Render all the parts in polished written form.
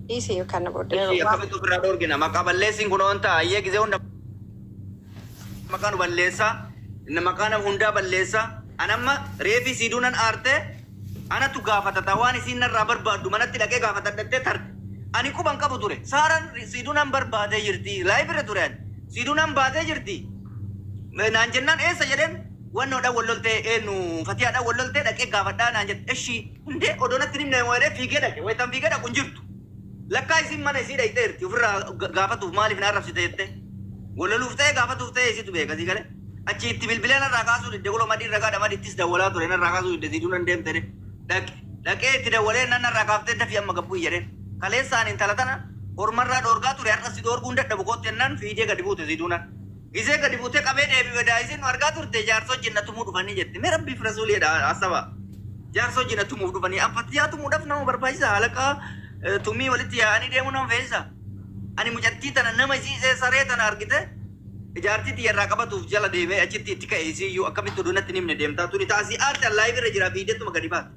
Dhiisi kana booddee Ishii waan akkamitti ofirraa dhoorgina? Maqaa balleessiin kun oon ta'a. Ayyee gizee hunda maqaa nu balleessaa. Maqaa nama hundaa balleessaa. Anamma reefii siiduu nan aarte anatu gaafatata waan isiin narraa barbaaddu manatti dhaqee gaafatadhattee tarte. Ani quban qabu ture. Saaraan siiduu nan barbaadee jirti. Live irra ture ani. Siiduu nan baatee jirti. Naan jennaan eessa jedheen wannoodhaan wal loltee eenyu fatiyaadhaan wal loltee dhaqee gaafadhaa naan jette. Eshii hundee odoo natti himne jedhee fiigee dhaqe. Wayitaan fiigee dhaqu hin jirtu. Lakkaa isiin mana isii dhaqxeerti ofirraa gaafatuuf maaliif na arrabsite jette. Wal loluuf ta'e gaafatuuf ta'e isitu beeka sii galee. Achi itti bilbilee narraa kaasuu didde goloo madii irra gaadha madittis dawwalaa ture narraa kaasuu didde siiduu nan deemte dhaqe. Dhaqee itti dawwalee nan narraa kaaftee dafii amma gabbuu jedheen. Kaleessaan intala tana ormarraa dhoorgaa ture har'a si dhoorguun dadhabu kootti jennaan fiigee gadi buute siiduu nan. Gisee gadi buutee qabee deebi'e daa'isiin nu argaa turte jaarsoo jinna tumuu dhufanii jette. Mee rabbiif rasuuliidha asaba. Jaarsoo jinna tumuuf dhufanii anfattiyaa tumuudhaaf nama barbaachisa halaqaa tumii walitti yaa'anii deemuu nama feesisa. Ani mucattii tana nama isiisee saree tana argite ijaartii tiyyarraa qabatuuf jala deemee achitti itti ka'e isiiyyuu akkamitti oduu natti hin himne deemtaa tuni taasii aarti an live irra jira fiidettuma gadi baate.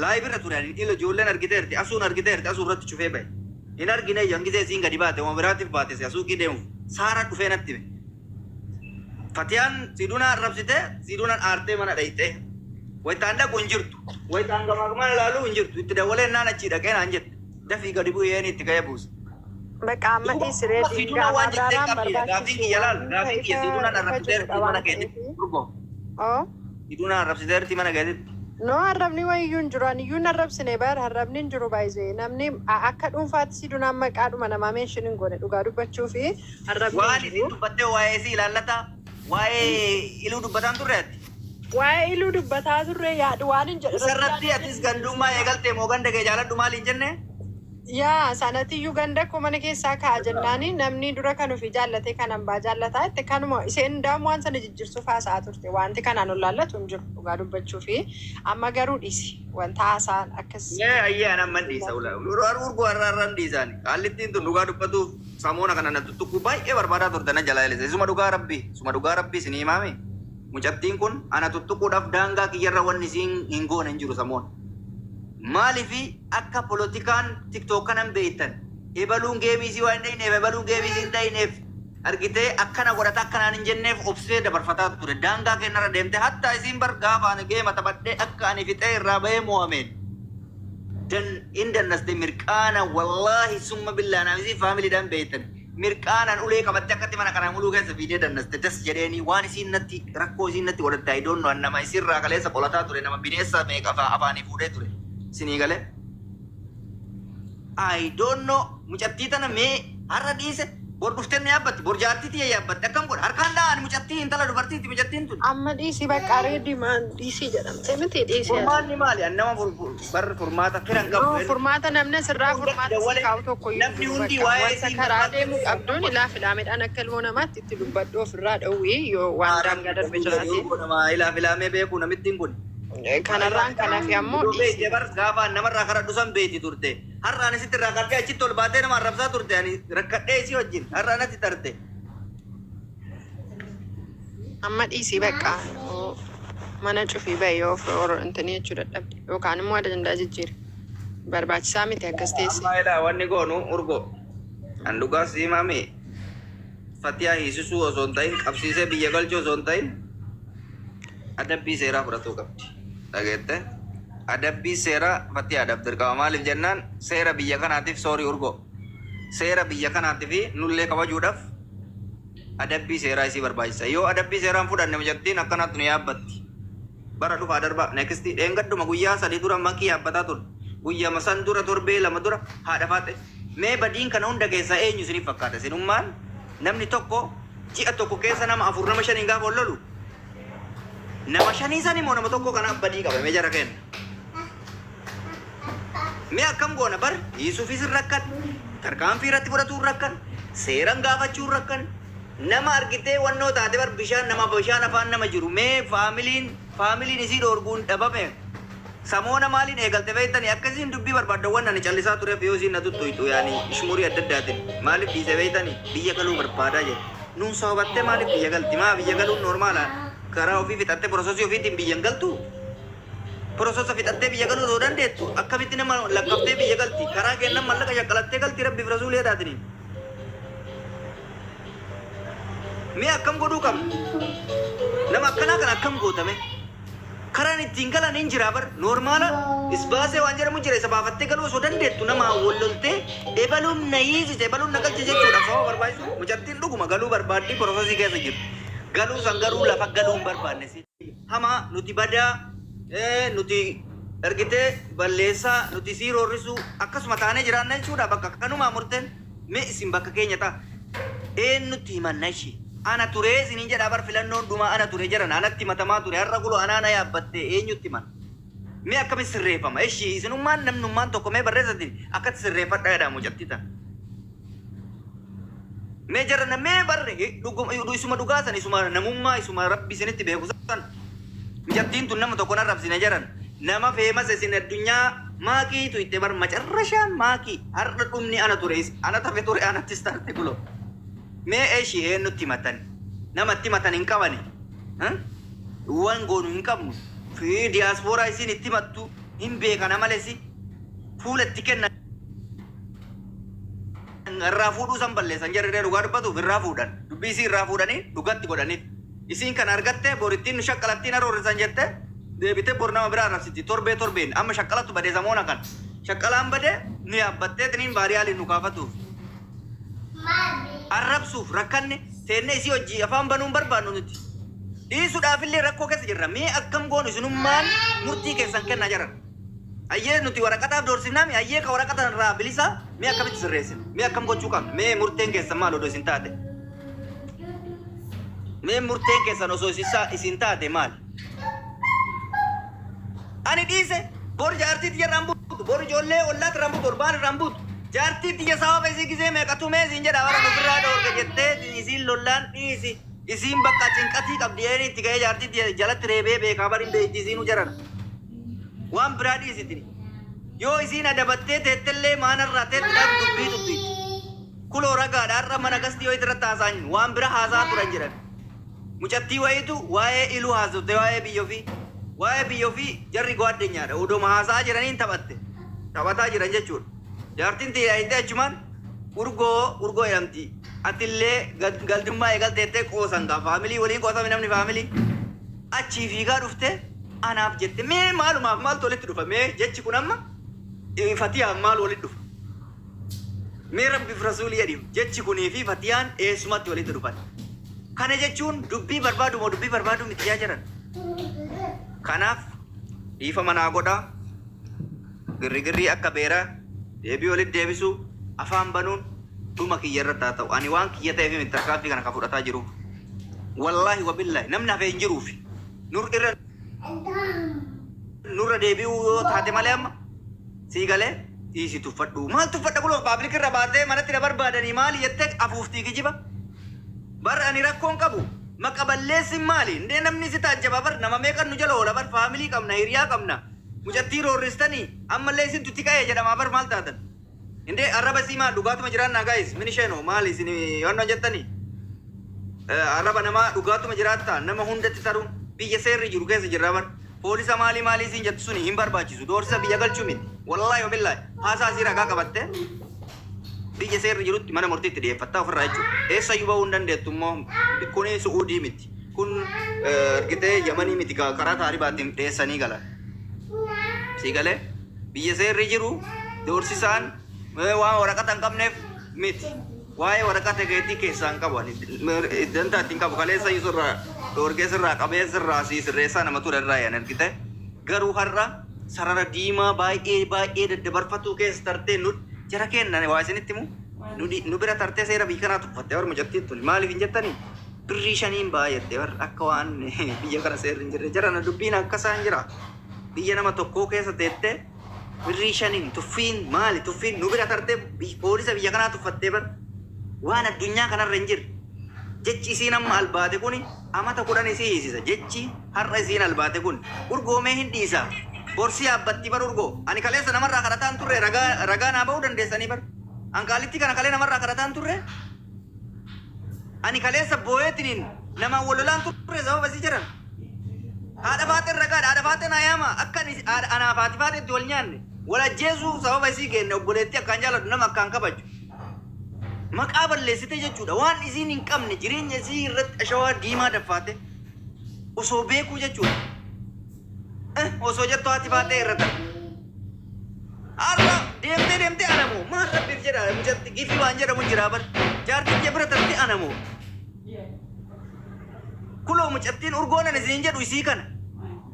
Live irra ture ani ila ijoolleen argiteerti asuun argiteerti asuu irratti cufee bahe. Hin argine iyyuu hangisee isiin gadi baate waan biraatiif baate si asuuqii deemuuf saara dhufee natti hime. Fatiyaan siidunaa arrabsite siiduunaan aartee mana dhayxee. Wayitaan dhaqu hin jirtu. Wayitaan gamaa gamaan ilaaluu hin jirtu. Itti dawwalee naan achii dhaqee naan jette. Dafii gadi bu'ee itti ka'ee buuse. Bakka amma Duuba dhiisi reediin siiduunaan gaafa waan jettee abraaraan qabdiidha. Gaafiin barbaachisu kiyya laal. waan Gaafiin kiyya ifa siiduunaan ifa arrabsiteerti jirudha mana waan keetitti. ta'eef. Urgoo. Oo. Siiduunaan arrabsiteerti mana keetitti. No, arrabni wayiyyuu hin jiru. Ani iyyuu hin arrabsine bara arrabni hin jiru baay'ee. Namni akka dhuunfaatti si dunaan maqaadhuma namaa mention hin goone dhugaa dubbachuu fi arrabni hin Waan jiru. isin dubbattee waa'ee isii ilaallata. Waa'ee iluu dubbataan turre ati. Waa'ee iluu dubbataa turre yaadu waan hin jedhu irratti Isarratti yaada atis gandummaa eegaltee moo ganda kee jaaladhu maal hin jenne? Yaa sanatiyyuu ganda koo mana keessaa kaa'a jennaani namni dura kan ofii jaallatee kan hambaa jaallataa itti kanuma isheen daamu waan sana jijjiirsuuf haasa'aa turte wanti kanaan ol laallatu hin jiru dhugaa dubbachuu fi amma garuu dhiisi wanta haasa'an akkas Mee ayyee anan man dhiisa ula. Urgoo har'a har'an dhiisaani. Qaallittiin tun dhugaa dubbatuuf samoona kana na tuttuquu baay'ee barbaadaa turte na jalaa elise. Isuma dhugaa rabbii. Isuma dhugaa rabbii isin himaame. Mucattiin kun ana tuttuquudhaaf daangaa kiyyarra wanni isiin hin goone hin jiru samoona. Maaliifi akka polotikaan TikTok kanan beektan ebaluun geemii isii waan hin dhayneef ebaluun geemii isii hin dhayneef argitee akkana godhata akkanaan hin jenneef obsee dabarfataa ture. Daangaa kennarra deemte hatta isiin bar gaafa ani geema taphadhee akka ani fixee irraa bahee mo'ameen. Dan in dannaste mirqaana wallaahi summa billaanaaf isii faamiliidhaan beektan. Mirqaanaan ulee qabatte akkatti mana kanaa muluu keessa fiidee dannaste das jedheeni waan isiin natti rakkoo isiin natti godhatte I don't know nama isiirraa kaleessa qolataa ture nama bineessa meeqa afaanii fuudhee ture. Isinii galee. I don't know mucattii tana mee har'a dhiise bor dhuftee nu yaabbatti bor jaartii tiyya yaabbatti akkam godha harkaan dha'an mucattii intala dubartiiti mucattiin tun. Amma dhiisi bakka reedii maan dhiisii jedhamte miti dhiisi ati. Furmaanni maali? An nama bar furmaata firan No, qabu. furmaata namni asirraa furmaata si Dawwalee kaa'u tokko iyyuu hin namni jiru hundi bakka waa'ee wanta isii karaa barbaadu. deemu qabduun ilaa filaameedhaan akka ilmoo namaatti itti dubbadhu ofirraa dhowwii yoo waan daangaa darbe jiraate. Nama ilaa filaamee beeku namittiin kun. Kanarraan kanaaf ammoo Odoo dhiisi. beekte bar gaafa namarraa karadhu san beekti turte. Har'a ani sitti irraa karadhee achitti ol baatee nama arrabsaa turte ani rakkadhee isii wajjin har'a natti tarte. Amma dhiisii bakka mana cufii bahe yoo intini jechuu dadhabde yookaan immoo ajandaa jijjiire. Barbaachisaa miti akkas teesse. Amma ilaa wanni goonu urgo. An dhugaa si himame Fatiyaa hiisisuu osoo hin ta'in qabsiisee biyya galchuu osoo hin ta'in adabbii seeraa fudhatuu qabdi. Dhageette? Adabbii seeraa Fatiyaadhaaf dirqama. Maaliif jennaan seera biyya kanaatiif soorii urgo. Seera biyya kanaatiif nullee kabajuudhaaf adabbii seeraa isii barbaachisa. Yoo adabbii seeraa hin fudhanne mucattiin akkanaatti nu yaabbatti. Bara dhufaa darba next dheengadduma guyyaa 3 dura makii yaabbataa turte. Guyyama san dura torbee 2 dura haadha faaxe. Mee badiin kana hunda keessaa eenyu isiniif fakkaata? Isinummaan namni tokko ji'a tokko keessa nama 4 nama 5 gaafa wal lolu nama 5 san immoo nama tokko kanaaf badii qaba mee jara kenna. Mee akkam goona bar hiisuufis hin rakkan tarkaanfii irratti fudhatuu hin rakkan seeran gaafachuu hin rakkan nama argitee wannoo taate bar bishaan nama bishaan afaan nama jiru mee faamiliin isii dhoorguun dhabame samoona maaliin eegalte beektanii akkasiin dubbii barbaadda waan ani callisaa tureef yoo isiin na tuttuqxu yaani ishmurii adda addaatiin maaliif dhiise beektanii biyya galuu barbaadaa jedhe nuun sababattee maaliif biyya galti maa biyya galuun normaala karaa ofii fixattee process ofiitiin biyya hin galtu. Process fixattee biyya galuu osoo dandeettu akkamitti nama lakkaftee biyya galti? Karaa kennan mallaqa shaqqalattee galti rabbiif rasuulee taatiniin. Mee akkam godhuu qabna? Nama akkanaa kana akkam gootame? Karaan ittiin galan hin jira bar normal isbaasee waan jedhamu jira isa baafattee galuu osoo dandeettu nama walloltee ebaluun na hiisise ebaluun na galche jechuudha sababa barbaachisu mucattiin dhuguma galuu barbaaddi process keessa jirti. Galuu san garuu lafa galuu hin barbaanne si. Hamaa nuti badaa nuti ergitee balleessaa nuti sii roorrisuu akkasuma taanee jiraanna jechuudha bakka kanumaa murteen mee isin bakka keenya ta'a. Eenyutti himanna ishee? Ana turee isiniin jedhaa bar filannoon dhumaa ana ture jedhan anatti himatamaa ture har'a kuloo anaana yaabbatte eenyutti himan? Mee akkamitti sirreeffama? Ishii isinummaan namnummaan tokko mee barreessatiin akkatti sirreeffadha jedhaa mucattii tana. Mee jarana mee barre isuma dhugaa san isuma namummaa isuma rabbi isinitti beeku san mucattiin tun nama tokko narrabsine jedhan nama famous isin addunyaa maaqiitu itti bar macarrashaan maaqii har'a dhumni ana ture ana tafe ture anattis tarte kuloo. Mee ishii eenyutti himatan? Namatti himatan hin qabani. Waan goonu hin qabnu. Fi diyaaspooraa isin itti himattu hin beekana males fuula itti kennan irraa fuudhuu san balleessan jarri dhugaa dubbatuuf irraa fuudhan. Dubbii isii irraa fuudhanii dhugatti godhaniif. Isiin kana argatte borittiin nu shaqqalattiin aroorrisan jette deebitee bor nama biraa arrabsiti torbee torbeen amma shaqqalattu badee samoona kan. Shaqqalaan badee nu yaabbattee tiniin baariyaaliin nu kaafatuuf. Arrabsuuf rakkanne seenne isii hojii afaan banuun barbaannu nuti. Dhiisuudhaaf illee rakkoo keessa jirra. Mee akkam goonu isinummaan murtii keessan kennaa jiran. Ayyee nuti waraqataaf doorsifnaami ayyee ka waraqata irraa bilisa mee akkamitti sirreessina? Mee akkam gochuu qabna? Mee murteen keessan maal odoo isin taate? Mee murteen keessan osoo isin taate maal? Ani dhiise bor jaartii tiyya irraan buutu bor ijoollee ollaatti irraan buutu orbaan irraan buutu. Jaartii tiyya sababa isii gisee meeqatu mee isiin jedha bara ofirraa dhoorga jettee isiin lollaan dhiisi. Isiin bakka cinqatii qabdi eeni itti ga'ee jaartii tiyya jalatti reebee beekaa bari hin beekti isiinuu jaran. Waan biraa dhiisitini. Yoo isiin adabattee teettellee maanarraa teetti dubbii dubbiitti. Kuloo ragaadha har'a mana gastii yoo irratti haasa'an waan bira haasa'aa turan jedhan. Mucattii wayiitu waa'ee iluu haasofte waa'ee biyya ofii. Waa'ee biyya ofii jarri gwaaddenyaadha. Odoma haasa'aa jiraniin taphatte. Taphataa jiran jechuudha. Jaartiin tiyya hiite achumaan urgoo urgoo jedhamti. Atillee galdummaa eegalteettee qoosan gaa family waliin qoosame namni family. Achii fiigaa dhufte anaaf jette mee maalumaaf maaltu walitti dhufa mee jechi kun amma fatiyaaf maal walitti dhufa? Mee rabbiif rasuulii jedhiif jechi kunii fi fatiyaan eessumatti walitti dhufan. Kana jechuun dubbii barbaadu moo dubbii barbaadu miti yaa jiran. Kanaaf dhiifama naa godhaa. Girrigirrii akka beeraa deebii walitti deebisuu afaan banuun dhuma kiyya irratti haa ta'u. Ani waan kiyya ta'eef miti tarkaanfii kana kan fudhataa jiru. Wallaahi wabillaahi namni hafee hin jiruufi. Nur irra nurra deebi'uu yoo taate malee amma sii galee dhiisi tuffadhu. Maal tuffadha kuloo public irra baatee manatti na barbaadanii maali jettee afuuftii kijiba. Bar ani rakkoon qabu maqa balleessin maali? Indee namni si taajjaba bar nama meeqan nu jala oola bar family qabna hiriyaa qabna. Mucattii roorristanii ammallee isin tutti ka'ee jedhama bar maal taatan? Indee arraba sii maal dhugaatuma jiraannaa guys mini sheeno maali isin yoonnoo jettanii? Arraba namaa dhugaatuma jiraattaa nama hundatti taruun biyya seerri jiru keessa jirra bar. Poolisa maalii maalii isin jettu suni hin barbaachisu. Doorsisa biyya galchuu miti. Wallaahi wabillaahi haasaa asii ragaa qabattee biyya seerri jirutti mana murtiitti dhiyeeffattaa ofirraa jechuudha. Eessayyuu bahuu hin dandeettu immoo kuni Su'uudii miti. Kun argitee Yamanii miti karaa taaribaatiin dhiyeessanii galan. Sii galee biyya seerri jiru doorsisaan waan waraqata hin qabneef miti. Waa'ee waraqata keetii keessaa hin qabu. Dantaa ittiin qabu kaleessa iyyuu sirraa dhoorgee sirraa qabee sirraa sii sirreessaa nama ture irraa yan argite. Garuu har'a sarara diimaa baay'ee baay'ee daddabarfatuu keessa tartee nu jara kenna waa isinitti himu nu bira tartee seera biyya kanaa tuffatte warra mucattiin tun maaliif hin jettanii birrii shaniin baay'atte warra akka waan biyya kana seerri hin jirre jara na dubbiin akkasaa hin jira. Biyya nama tokkoo keessa teettee birrii shaniin tuffiin maali tuffiin nu bira tartee poolisa biyya kanaa tuffattee bar waan addunyaa kanarra hin jirre. Jechi isiin amma albaate kuni amata 10 isii hiisisa. Jechi har'a isiin albaate kun urgoomee hin dhiisa. Borsii yaabbatti bar urgoo. Ani kaleessa namarraa kadhataan turre ragaa ragaa naa ba'uu dandeessanii bar. An qaalittii kana kalee namarraa kadhataan turre. Ani kaleessa boo'eetiniin namaan wal lolaan turre sababa isii jedhan. Haadha faaxeen ragaadha. Haadha faaxeen ayaama. Akka anaaf haati faaxeetti wal nyaanne. Wal ajjeesuu sababa isii kenne obboleettii akkaan jaalladhu nama akkaan kabaju. Maqaa balleessite jechuudha. Waan isiin hin qabne jireenya isii irratti ashawaa diimaa daffaate osoo beekuu jechuudha. Osoo jettu haati faaxee irra darbe. Har'a deemtee deemtee anamoo maal rabbiif jedha mucatti giifii waan jedhamu jira bar. Jaartiin kee bira tarte anamoo. Kuloo mucattiin urgoon ani isiin jedhu isii kana.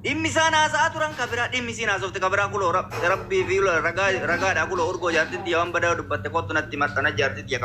Dhimmi isaan haasa'aa turan ka biraa dhimmi isiin haasofte ka biraa kuloo rabbii fi ragaa ragaadha kuloo urgoo jaartiin tiyya waan badaa dubbatte kottu natti maxxana jaartiin tiyya.